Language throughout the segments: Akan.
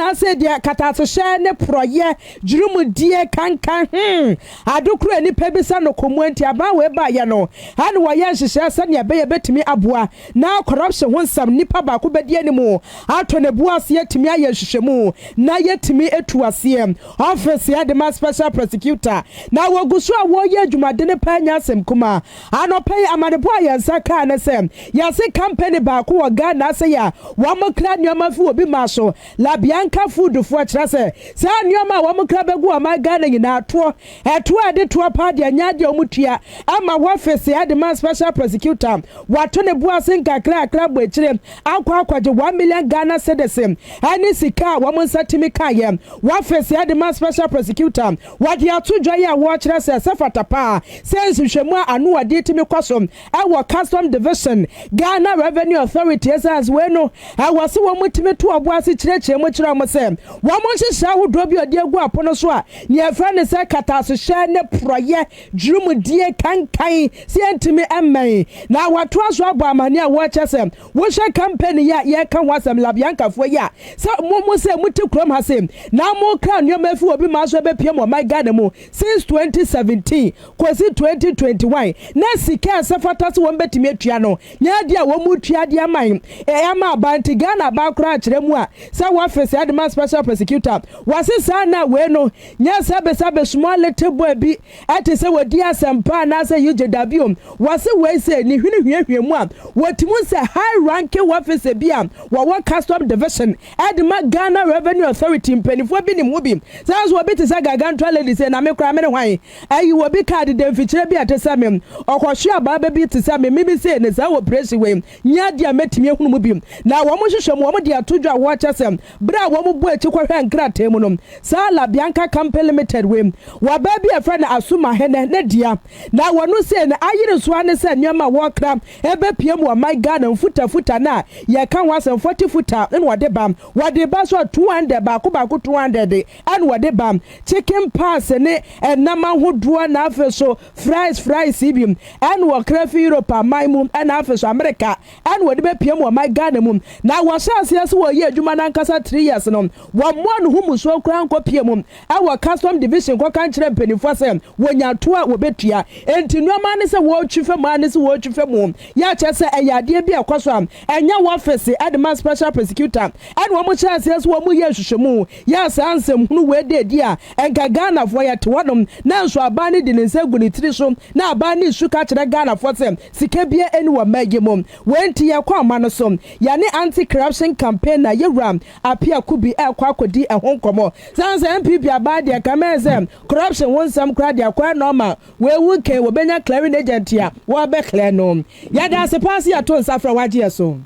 Ghana ase deɛ katasohyɛ ne porɔyɛ, dwurumdie, kankan, hmm, ade koro a nnipa bisa no kɔmua nti aban wei baeɛ no, ɛne wɔyɛ nhyehyɛɛ sɛnea ɛbɛyɛ bɛtumi aboa na corruption ho nsɛm nipa baako bɛdi anim ato ne bo ase atumi ayɛ nhwehwɛmu na yɛtumi atu aseɛ. Office de ma Special Prosecutor na wɔgu so a wɔreyɛ adwumadene paa nyɛ asɛm kumaa. Anɔpa yi amanebɔ a yɛn nsa kaa ne sɛ yɛase company baako wɔ Ghana ase yi a wɔn kra nneɛma fi obi maa so, La Bianca Food foɔ, kyerɛ sɛ saa nneɛma a wɔn kra bɛgu ɔman Ghana nyinaa toɔ, ɛtoɔ a ɛde toɔ paa deɛ nyɛ adeɛ a wɔn tua ma Office de ma Special Prosecutor. Wato ne bo ase nkakrakra abɔ akyire akɔ akɔgye 1 million Ghana cedis ne sika a wɔn nsa tumi kaeɛ. Office de ma Special Prosecutor wɔde ato dwa yi a wɔrekyerɛ sɛ sɛ fata paa sɛ nhwehwɛmu a ano wɔde tumi kɔ so ɛwɔ Custom Division, Ghana Revenue Authority, ɛsiane wei no ɛwɔ sɛ wɔn tumi to ɔbo ase kyerɛkyerɛ mu kyerɛ wɔn sɛ wɔn nhyehyɛ ahodoɔ bi a ɔde agu apono so a nea yɛfrɛ no sɛ katasohyɛ ne porɔyɛ, dwurumdie, kankan sɛ yɛntumi mmɛn. Na wɔatoa so abɔ amane a wɔrekyɛ sɛ wohyɛ company yi a yɛka ho asɛm, Labiankafoɔ yi a sɛ mo sɛ mote kurom ha se na mo kra nneɛma afi obi maa so ɛbɛpie mo ɔman Ghana mu since 2017 kɔsi 2021 na sika a ɛsɛ fata sɛ wɔn bɛtumi atua no nyɛ adeɛ a wɔn mu tua adeɛ ama ɛyɛ ama aban. Nti Ghana aban koraa kyerɛ mu a sɛ wɔafese adema Special Prosecutor wɔase saa na wei no nyɛ sɛbesɛbe small little boy bi ɛte sɛ wɔdi asɛmpa anaasɛ yigye dabio. Wɔse wei sɛ ne hwene hwiahwia mu a wɔtumi sɛ high ranking officer bi a wɔwɔ Custom Division ɛde ma Ghana Revenue Authority, mpanimfoɔ bi nim ho bi. Saa nso obi te sɛ gargantua lady sɛ na me koraa me ne hwan ɛyi obi kaa deda mfikyire bi a ɛte sɛ me ɔkɔhwe abaa bi te sɛ me mimi sɛ ne saa wɔ presi wei nyɛ adeɛ a mɛtumi ehunu mu bi. Na wɔn hyehyɛ mu, wɔn de ato dwa a wɔrekyɛ sɛ bere a wɔn bu akyi kɔhwɛ nkrataa mu no, saa Labianca Company Limited wei wɔbaa bi a yɛfrɛ no Asumahene ne dea na wɔn sɛ no ayere so ane sɛ nneɛma a wɔrekra ɛbɛpie mu ɔman Ghana mfutafuta no a yɛka ho asɛm 40 futa ɛna wɔde ba, wɔde ba so a 200 baako baako 200 ɛna wɔde ba, chicken parts ne ɛnam ahodoɔ na afei so fries fries yi bi ɛna wɔkra fi Europe aman mu ɛna afei so America ɛna wɔde bɛpie mu ɔman Ghana mu. Na wɔhyɛ aseɛ sɛ wɔyɛ adwuma n'ankasa 3 years no, wɔmmoa ne ho musuo koraa nkɔpie mu ɛwɔ Custom Division kɔka nkyerɛ mpanimfoɔ sɛ wɔnya to a wɔbɛtua. Enti nneɛma ne sɛ wɔretwi fam a ne sɛ wɔretwi fam yɛakyerɛ sɛ ɛyɛ adeɛ bi a ɛkɔ so a ɛnyɛ wɔfese ɛde ma Special Prosecutor ɛna wɔn hyɛ aseɛ sɛ wɔn yɛ nhwehwɛmu yɛ saa nsɛm hunu wei de adi a ɛnka Ghanafoɔ yɛte hɔnom na nso aban no de ne nsa gu ne tiri so na aban no nsu ka kyerɛ Ghanafoɔ sɛ sika bia ɛni wɔ mmaa yi mu. Wei nti yɛkɔ ama no so yɛne anti-corruption campaign na yɛwura Apia Kubi ɛkɔ akɔdi ɛho nkɔmmɔ san sɛ NPP aban deɛ kama sɛ corruption ho nsɛm koraa deɛ kɔɛ nɔɔma wɔewu kɛn wɔbɛnya clearing agent a wɔbɛ clear no. Yɛda ase paa se yɛto nsa frɛ wagye yɛ so.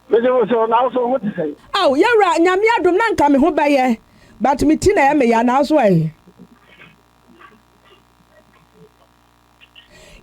Mede wo so na wo so ho te sɛn? Aw, yɛwura, Nyame adom na nka me ho bɛyɛ, but me ti na ɛyɛ me ya na so ɛ.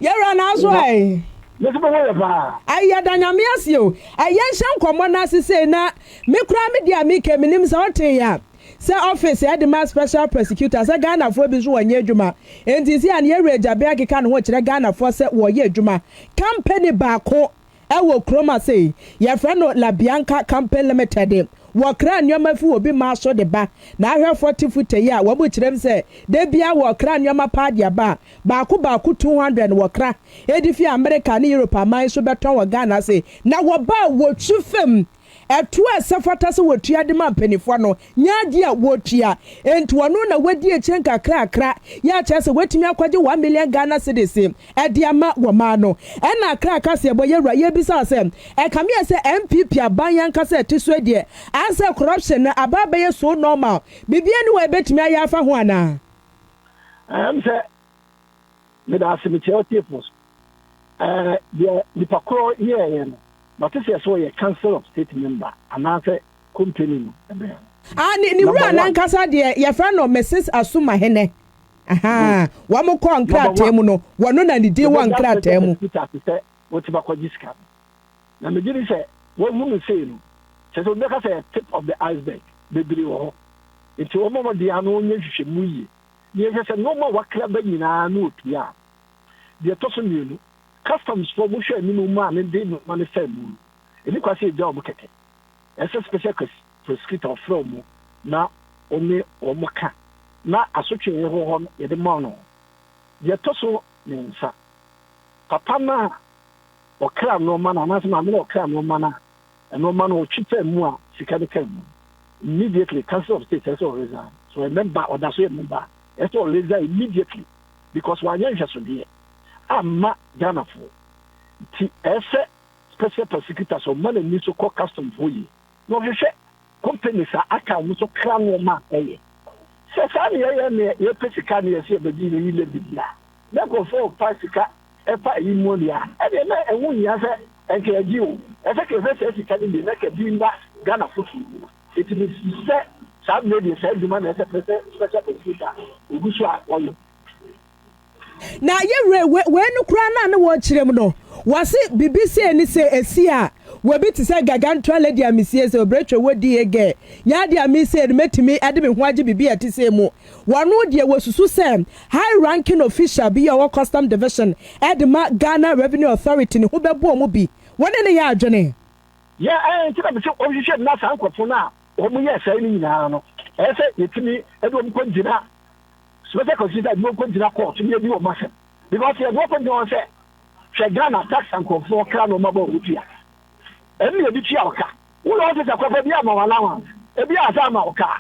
Yɛwura, na so ɛ. Mese me ho yɛ paa. Ayi, yɛda Nyame ase o. Ɛyɛ nhyɛ nkɔmmɔ no ase sei na me koraa me deɛ a meka menim sɛ ɔte a sɛ office ɛde ma Special Prosecutor sɛ Ghanafoɔ bi nso wɔnyɛ adwuma. Nti si a ne yɛwura Gyabe akeka ne ho kyerɛ Ghanafoɔ sɛ wɔyɛ adwuma. Company baako ɛwɔ kurom ase yɛfrɛ no Labianca Company Limited, wɔkra nneɛma fi obi maa so de ba na ahwɛfoɔ te futa yi a wɔn kyerɛ m sɛ de bia wɔkra nneɛma paa de aba a baako baako 200 wɔkra edi fi America ne Europe aman so bɛtɔn wɔ Ghana ase. Na wɔba a wɔtwi fam ɛto a ɛsɛ fata sɛ wɔtua de ma mpanimfoɔ no nyɛ adeɛ a wɔtua. Nti wɔno na wɔadi akyire nkakrakra yɛ akyerɛ sɛ wɔatumi akɔgye 1 million Ghana cedis ɛde ama wɔ maa no. Ɛna akra kaseɛ bɔ yɛwura yɛbisa sɛ ɛkame yɛ sɛ NPP aban yɛn ankasa ɛte so deɛ asɛ corruption no aba abɛyɛ so normal, biribiara ni wɔ ɛbɛtumi ayɛ afa ho anaa? Sɛ meda ase, mekyerɛ ɔtiefo so deɛ nipa korɔ yɛɛyɛ no, mate sɛ sɛ ɔyɛ Council of State member anaasɛ company no ɛbɛn. Ah, ne wura nankasa deɛ yɛfrɛ no Mrs Asumahene. Wɔn kɔ nkrataa mu no, wɔno na ne din wɔ nkrataa mu. Sɛ wɔte bakɔgye sika no na megye di sɛ wɔahu no sei no kyerɛ sɛ obi bɛka sɛ tip of the iceberg, bebree wɔ hɔ. Nti wɔn a wɔde ano nyɛ nhwehwɛmu yie na yɛhwɛ sɛ nneɛma a wakra ba nyinaa no otua a. Deɛ ɛtɔ so mmienu, customs foɔ mohwɛ anim mu a ne de nneɛma no fɛ mu no, ɛni kwa sɛ yɛgya wɔn kɛkɛ. Ɛsɛ special prosecutor ɔfrɛ wɔn na ɔne wɔn ka na asotwe a ɛwɔ hɔ no yɛde ma no. Deɛ ɛtɔ so mmiɛnsa, papa no a ɔkra nnoɔma no anaasɛ maame no a ɔkra nnoɔma no a nnoɔma no ɔtwe faa mu a sika no kaa mu no, immediately Council of State ɛsɛ sɛ ɔresign. Sɛ ɔyɛ member a, ɔda so yɛ member a, ɛsɛ sɛ ɔresign immediately because wanyɛ nhwɛsodeɛ amma Ghanafoɔ. Nti ɛsɛ sɛ special prosecutor sɛ ɔma n'ani so kɔ custom hɔ yie na ɔhwehwɛ companies a aka a wɔn nso kra nneɛma a ɛyɛ. Sɛ saa na yɛyɛ ne yɛpɛ sika ne yɛsɛ yɛbɛgye yɛyi levy bi a, na nkurɔfoɔ refa sika ɛfa ayi mu deɛ a, ɛdeɛ na ɛho nhia sɛ ɛnka yɛgye o. Ɛsɛ ka yɛhwɛ saa sika no bi na ka bi mma Ghana foforɔ mu. Nti mesisi sɛ saa berɛ deɛ saa adwuma na ɛsɛ pɛ sɛ special prosecutor ɔgu so a ɔyɛ. Na yɛ werɛ wei no koraa no a na wɔrekyerɛ mu no, wɔse biribi sei ne sei ɛsi a, wɔbi te sɛ Gargantua lady a mesie sɛ Obretwe wɔ DA girl, nyɛ adeɛ a me sei no mɛtumi de me ho agye biribi a ɛte sei mu. Wɔno deɛ wɔsusu sɛ high ranking official bi a ɔwɔ custom division de ma Ghana Revenue Authority ne ho bɛbɔ wɔn bi. Wo ne no yɛ adwene? Yɛ ɛɛ nti na mese wɔnhwehwɛ mu na saa nkurɔfoɔ no a wɔyɛɛ saa yi no nyinaa no ɛyɛ sɛ yɛtumi de wɔn kɔgyina Special constituency a yɛde wɔn kɔgyina court na yɛdi wɔn asɛm because yɛde wɔn kɔgyina hɔ sɛ hwɛ Ghana tax a nkurɔfoɔ kra na wɔn abɔ wɔn tua ɛno na yɛde tua ɔka woyɛ officer kɔfa bi ama wɔn allowance ebi asa ama wo kaa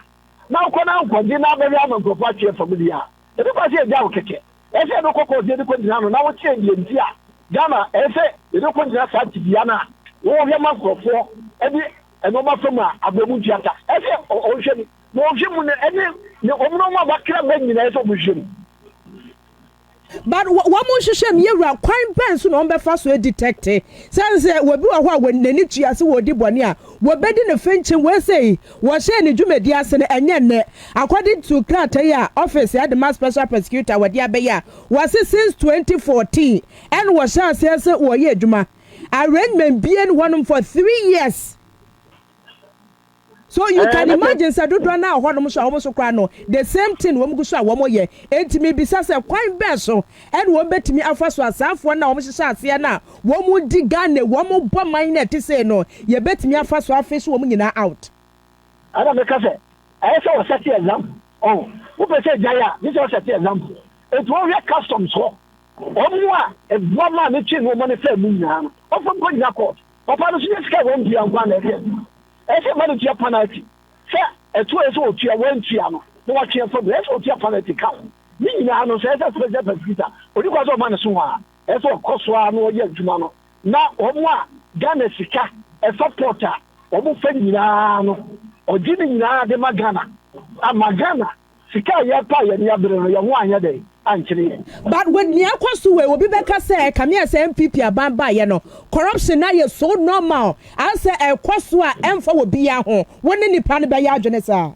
na wokɔ na nkɔgye na abɛhwɛ ama nkurɔfoɔ atwe afa mu deɛ a ebi kɔ sɛ yɛgya wo kɛkɛ ɛsɛ yɛde kɔ court yɛde kɔgyina no na wokyerɛ deɛ nti a Ghana ɛsɛ yɛde kɔgyina saa tibia no a wɔhwɛ ma nkurɔfoɔ ɛde ɛnɔɔma fam a abɔ mu ntua tax ɛsɛ ɔhwɛ mu Na ɔhwɛ mu no ɛne ne wɔn na wɔn a wɔakra ba nyinaa ɛsɛ wɔn hwehwɛ mu. But wɔn nhwehwɛ mu yɛwura kwan bɛn so na wɔn bɛfa so adetɛkte sɛ sɛ wɔbi wɔ hɔ a wɔn n'ani tua sɛ wɔredi bɔne a wɔbɛdi no finkyim wei sei wɔhyɛɛ ne dwumadi ase no ɛnyɛ nnɛ according to krataa yi a office ɛde ma special prosecutor wɔde abɛyɛ a wɔse since 2014 ɛna wɔhyɛ aseɛ sɛ wɔyɛ adwuma arrangement bie ne hɔnom for 3 years. So you can imagine sɛ dodoɔ no a hɔnom so a wɔn so koraa no, the same thing wɔn gu so a wɔn yɛ. Enti mebisa sɛ kwan bɛn so ɛna wɔn bɛtumi afa so a saafoɔ no a wɔn hyehyɛ aseɛ no a wɔn di Ghana wɔn bɔ man no a ɛte sei no, yɛbɛtumi afa so afe so wɔn nyinaa out. Ɛna meka sɛ ɛyɛ sɛ wɔsɛte example ɔho wopɛ sɛ gyae a gye sɛ wɔsɛte example enti wɔhwɛ customs hɔ wɔn a ɛboa maa ne twe nneɛma no faa mu nyinaa no wɔmfa nkɔ nyina court. Papa no so nyɛ sika a wantua nko ara na ɛsɛ ɛsɛ ɛma no tua penalty sɛ ɛto a ɛsɛ ɔtua wantua no na watwe afa mu ɛsɛ ɔtua penalty ka ho ne nyinaa no sɛ ɛsɛ special prosecutor ɔni kwan sɛ ɔma ne so hɔ a ɛsɛ ɔkɔ so ara na ɔyɛ adwuma no na wɔn a Ghana sika ɛfa port a wɔn fa nyinaa no ɔgye ne nyinaa de ma Ghana ama Ghana sika a yɛpa a yɛne abere no yɛn ho anyɛ dɛn ankyere yɛn. But with nea ɛkɔ so wei, obi bɛka sɛ ɛkame ayɛ sɛ NPP aban baeɛ no, corruption no ayɛ so normal, ayɛ sɛ ɛkɔ so a ɛmfa obiara ho. Wo ne nipa no bɛyɛ adwene saa?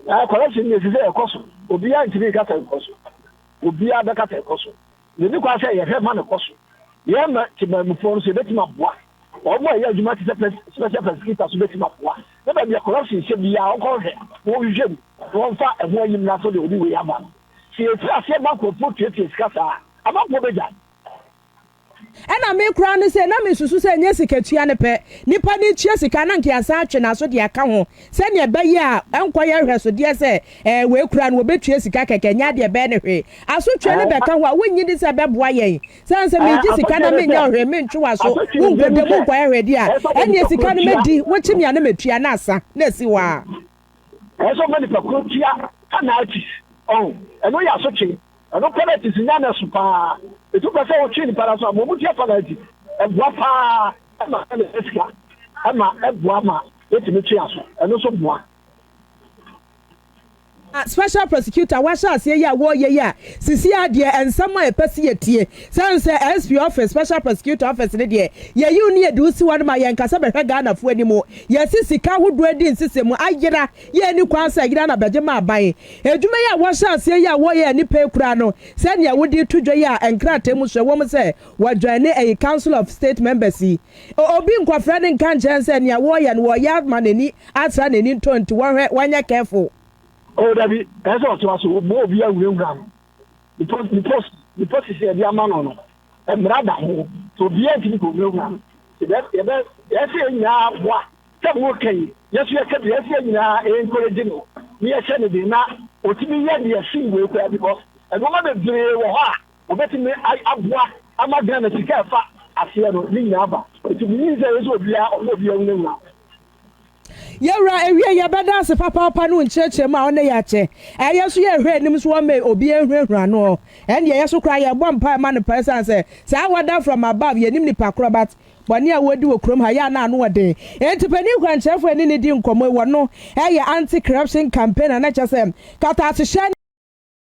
Ah, corruption deɛ ɛsi sɛ ɛkɔ so. Obiara ntumi nka sɛ ɛnkɔ so. Obiara bɛka sɛ ɛkɔ so. Yɛnni kwan sɛ yɛhwɛ ma no kɔ so. Yɛn ma temanmufoɔ no nso yɛbɛtumi aboa. Wɔn a ɛyɛ adwuma te sɛ special prosecutor nso bɛtumi aboa. Na baabi a corruption hyɛ biara wɔnkɔhwɛ na wɔnhwehwɛ mu na wɔmfa ɛho ayi mmra so deɛ wɔde wei aba no. Sɛ yɛfiri aseɛ ma nkurɔfoɔ tuatua sika saa a, amanfoɔ bɛgyae. Ɛna me koraa no sɛ na me susu sɛ ɛnyɛ sikatua no pɛ, nipa no tua sika na nka yɛasan atwe n'aso de aka ho sɛnea ɛbɛyɛ a ɛnkɔyɛ nhwɛsodeɛ sɛ ɛɛ wei koraa no wɔbɛtua sika kɛkɛ ɛnyɛ adeɛ ɛbɛyɛ no hwee. Asotweɛ no bɛka ho a wonnye di sɛ ɛbɛboa yɛn? Sɛ sɛ megye sika na menyɛ wo hwee mentwe w'aso wonkɔda mu nkɔyɛ hwee deɛ a ɛnneɛ sika no mɛdi, wokye me a na matua na asa na asi hɔ ara. Ɛsɛ sɛ ɔma nipa koro tua penalties. Ɔho, ɛno yɛ asotwe. Ɛno penalties nya no ɛso paa. Ɛtu pɛ sɛ wotwe nipa no aso a, ma ɔmo tua penalty. Ɛboa paa ɛma ɛna ɛyɛ sika. Ɛma ɛboa ma yɛtumi twe aso. Ɛno nso boa. Special prosecutor wahyɛ aseɛ yi a wɔreyɛ yi a sisi a deɛ nsɛm a yɛpɛ sɛ yɛtie sɛne sɛ SP office special prosecutor office no deɛ yɛyi wo ne yɛde wo si hɔ no ma yɛnkasa bɛhwɛ Ghanafoɔ anim yɛsi sika ahodoɔ adi nsesɛ mu ayera yɛnni kwan sɛ yera na bɛgye ma aban adwuma yi a wɔhyɛ aseɛ yi a wɔyɛ a nnipa yi kura no sɛnea wode to dwa yi a nkrataa mu so ɛwɔ mu sɛ wɔjoin ne ɛyi council of state members yi obi nkɔfrɛ ne nka nkyɛn sɛ nea wɔyɛ no wɔyɛ ama n'ani atra n'ani ntɔ nti wɔhwɛ wɔnyɛ careful. Oh dabi, ɛsɛ sɛ ɔtoa so, ɔbɔ obi awurawura no. Ne post ne post ne position yɛde ama no no, mmara da ho, nti obiara ntumi kɔ wurawura no. Yɛbɛ yɛbɛ yɛsɛ yɛn nyinaa boa. Sɛ mo ka yi, yɛso yɛka bi, yɛsɛ yɛn nyinaa encourage no na yɛhyɛ ne den na otumi yɛ deɛ sin wei koraa, because nneɛma bebree wɔ hɔ a obetumi aboa ama Ghana sika ɛfa aseɛ no ne nyinaa ba. Eti mi yi sɛ yɛsɛ obiara ɔmo obiara nwunawuna. Yɛwura, ewie, yɛbɛda ase papaapa no nkyerɛkyerɛ mu a ɔne yɛ akyɛ. Ɛyɛ nso yɛhwɛ anim nso wɔma obi ehurahura no. Ɛndeɛ yɛ so koraa yɛbɔ mpa ma no pɛ san sɛ saa order from above, yɛnim nipa korɔ, but bɔne a wɔdi wɔ kurom ha yɛ ana ano ɔden. Enti panin kwankyerɛfoɔ ani ne di nkɔmmɔ wɔ no, ɛyɛ anti corruption campaign a na kyerɛ sɛ kataahyehyɛ.